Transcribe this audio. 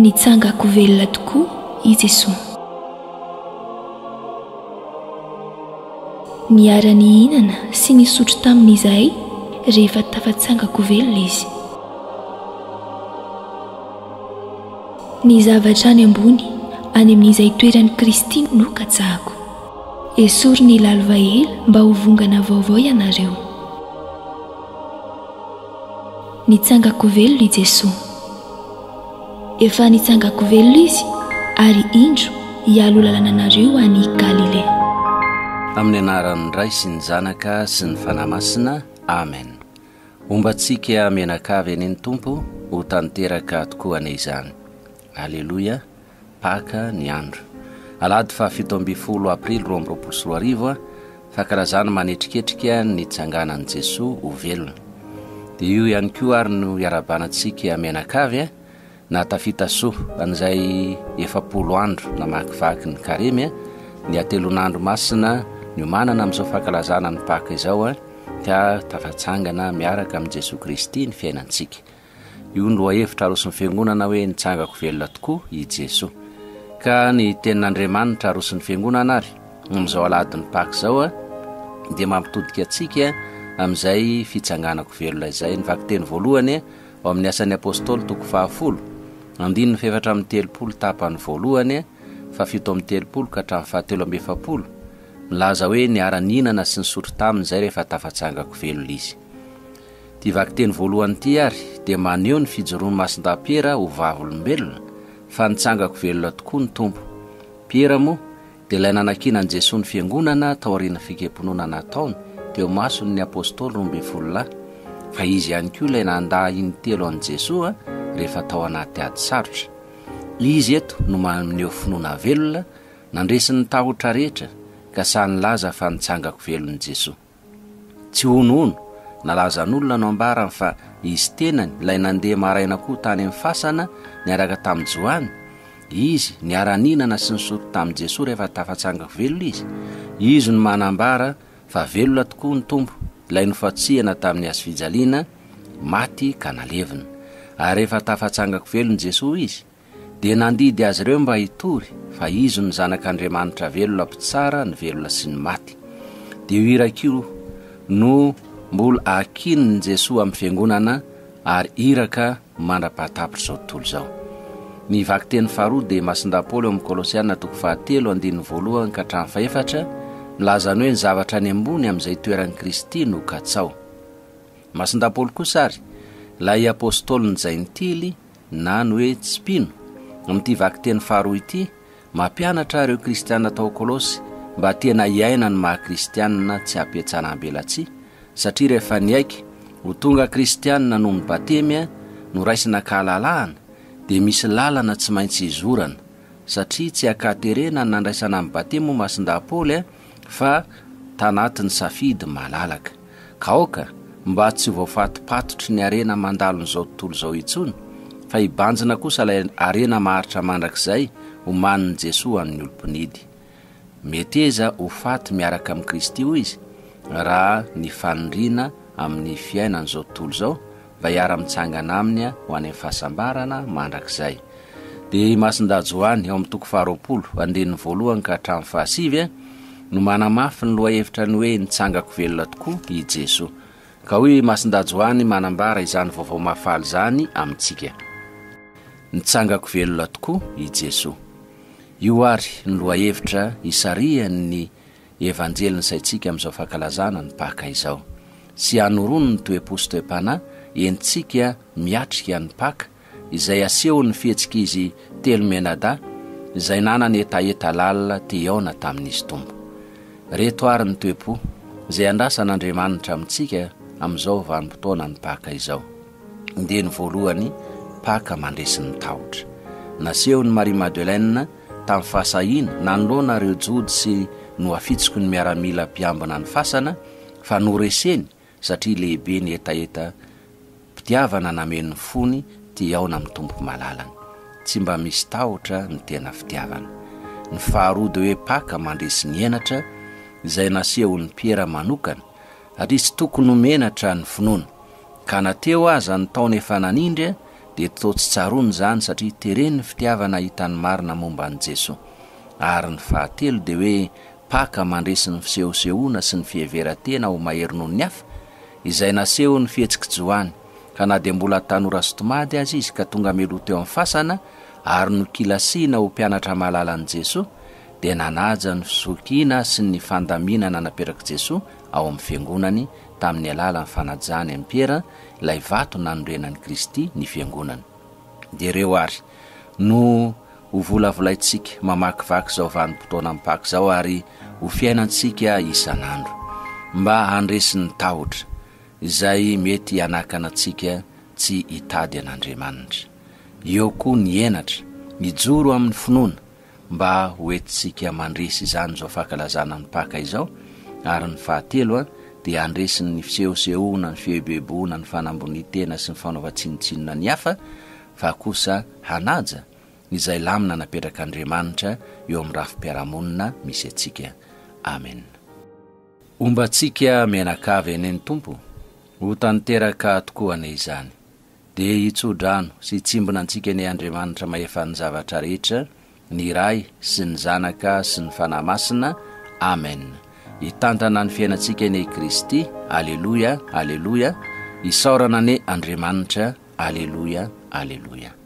Nitsanga-ko velona tokoa i Jesoa. Niara-nihinana sy nisotro taminy izahay rehefa tafatsanga-ko velona izy. Ny zavatra any ambony, any amin'izay toeran'i Kristy no katsahako. Esory ny lalova ela mba ho vongana vaovao ianareo. Nitsanga-ko velona i Jesoa. Efa nitsanga-ko velona Izy, ary indro, hialoha lalana anareo any Galilea. Amin'ny anaran'ny Ray sy ny Zanaka sy ny Fanahy Masina. Amen. Homba antsika mianakavy anie ny Tompo, ho tanteraka tokoa anie izany. Aleloia. Paka ny andro. Alahady faha 17 aprily 2022, fankalazana manetriketrika ny nitsanganan'i Jesoa ho velona. Dia io ihany koa ary no iarahabana antsika mianakavy a, nahatafita soa an'izay 40 andro namakivaky ny karemy a, ny hatelon'andro masina niomanana amin'izao fankalazana ny Paka izao a, ka tafatsangana miaraka amin'i Jesoa Kristy ny fiainantsika. Io ny lohahevitra aroson'ny Fiangonana hoe Nitsangako velona tokoa i Jesoa. Ka ny Tenin'Andriamanitra aroson'ny Fiangonana ary, amin'izao alahadin'ny Paka izao, dia mampitodika antsika amin'izay fitsanganako velona izay. Ny vakiteny voalohany ao amin'ny Asan'ny Apostoly toko fahafolo, andininy fahefatra amby telopolo tapany voalohany, fahafito amby telopolo ka hatramin'ny fahatelo amby efapolo, milaza hoe niara-nihinana sy nisotro taminy izay rehefa tafatsangako velona izy. Ity vakiteny voalohany ity àry dia maneho ny fijoroan'i Masindahy Piera ho vavolombelona fa nitsangako velona tokoa ny Tompo. Piera moa dia ilay nanakiana an'i Jesoa ny Fiangonana taorian'ny fikeponoana nataony teo imason'ny Apostoly 12 lahy, fa izy ihany koa ilay nandà intelo an'i Jesoa rehefa tao anaty ady sarotra. Izy eto no maneho finoana velona, nandresy ny tahotra rehetra ka sahy nilaza fa nitsangako velona i Jesoa. Tsy honohono, nalazan'olona no ambarany fa izy tenany ilay nandeha maraina koa tany amin'ny fasana niaraka tamin'i Joany, izy niara-nihinana sy nisotro tamin'i Jesoa rehefa tafatsangako velona izy, izy no manambara fa velona tokoa ny Tompo, ilay nofatsihana tamin'ny hazofijaliana, maty ka nalevina. Ary rehefa tafatsangako velona Jesoa izy, Dia nandidy azy ireo mba hitory fa Izy no Zanak'Andriamanitra velona mpitsara ny velona sy ny maty. Dia io iraka io no mbola akinin'i Jesoa amin'ny Fiangonana ary iraka mandra-pahatapitr'izao tontolo izao. Ny vakiteny faharoa dia Masindahy Paoly ao amin'ny Kolosiana toko fahatelo andininy voalohany ka hatramin'ny fahefatra, milaza ny hoe ny zavatra any ambony amin'izay toeran'i Kristy no katsao. Masindahy Paoly kosa ary, ilay Apôstôlin'ny Jaintily, na ny hoe tsy mpino. Amin'ity vakiteny faharoa ity, mampianatra ireo kristiana tao Kolosy mba tena hiaina ny maha kristiana tsy ampihatsaram-belatsihy, satria rehefa niaiky ho tonga kristiana noho ny batemy noraisina an-kahalalahana, dia misy lalana tsy maintsy izorana, satria tsy an-katerena ny nandraisana ny batemy hoy Masindahy Paoly fa tanatin'ny safidy malalaka. Ka aoka mba tsy ho voafatopatotry ny harena mandalon'izao tontolo izao intsony, fa hibanjina kosa ilay harena maharitra mandrakizay omanin'i Jesoa ho an'ny olom-pinidy. Meteza ho faty miaraka amin'i Kristy, hoy izy, raha ny faniriana amin'ny fiainan'izao tontolo izao, mba hiara-mitsangana aminy ho any amin'ny fahasambarana mandrakizay. Dia i Masindahy Joany, ao amin'ny toko faharoapolo, andininy voalohany ka hatramin'ny fahasivy, no manamafy ny lohahevitra ny hoe nitsangako velona tokoa i Jesoa. Ka hoy i Masindahy Joany manambara izany vaovao mahafaly izany amintsika. Nitsangako velona tokoa i Jesoa. Io àry ny lohahevitra isarihan'ny Evanjely ny saintsika amin'izao fankalazana ny Paka izao. Sy hanoroany ny toe-po sy toe-panahy entintsika miatrika ny Paka, izay asehon'ny fihetsik'izy telo mianadahy izay nanana hetaheta lalina te hihaona tamin'Izy Tompo. Reto àry ny toe-po izay andrasan'Andriamanitra amintsika amin'izao vanim-potoanan'ny Paka izao. Dia ny voalohany, Paka mandresy ny tahotra. Nasehon'i Marie Madeleine tamin'ny fahasahiana nanoloana ireo Jody sy nohafitsiko ny miaramila mpiambina ny fasana fa noreseny satria lehibe ny hetaheta pitiavana nameno ny fony te hihaona amin'ny Tompo malalany. Tsy mba misy tahotra ny tena fitiavana. Ny faharoa dia hoe Paka mandresy ny henatra izay nasehon'i Piera manokana satria tsy tokony ho menatra ny finoana. Ka na teo aza ny taona efa nanindry. Dia toa tsy tsaroany izany satria teren'ny fitiavana hahita ny marina momba an'i Jesoa. Ary ny fahatelo dia hoe Paka mandresy ny fisehosehoana sy ny fiheveran-tena ho mahery noho ny hafa, izay nasehon'ny fihetsik'i Joany, ka na dia mbola tanora sy tomady aza izy ka tonga meloa teo amin'ny fasana ary nokilasihina ho mpianatra malalan'i Jesoa, dia nanaja ny fizokiana sy ny fandaminana napetrak'i Jesoa ao amin'ny Fiangonany tamin'ny alalan'ny fanajany an'i Piera, ilay vato nanorenan'i Kristy ny Fiangonany. Dia ireo àry no ho volavolaintsika mamakivaky izao vanim-potoanan'ny Paka izao ary ho fiainantsika isan'andro, mba handresy ny tahotra izay mety hanakana antsika tsy hitady an'Andriamanitra. Eo koa ny henatra, mijoro amin'ny finoana, mba ho entintsika mandresy izany izao fankalazana ny Paka izao, ary ny fahatelo dia handresy ny fisehosehoana, ny fieboeboana, ny fanambonian-tena sy ny fanaovan-tsinontsinona ny hafa, fa kosa hanaja izay lamina napetrak'Andriamanitra eo amin'ny rafi-piarahamonina misy antsika. Amen. Homba antsika mianakavy anie ny Tompo, ho tanteraka tokoa anie izany. Dia hitso-drano sy hitsimbina antsika anie Andriamanitra mahefa ny zavatra rehetra, ny Ray sy ny Zanaka sy ny Fanahy Masina. Amen. Hitantana ny fiainantsika anie i Kristy. Aleloia, aleloia. Isaorana anie Andriamanitra. Aleloia, aleloia.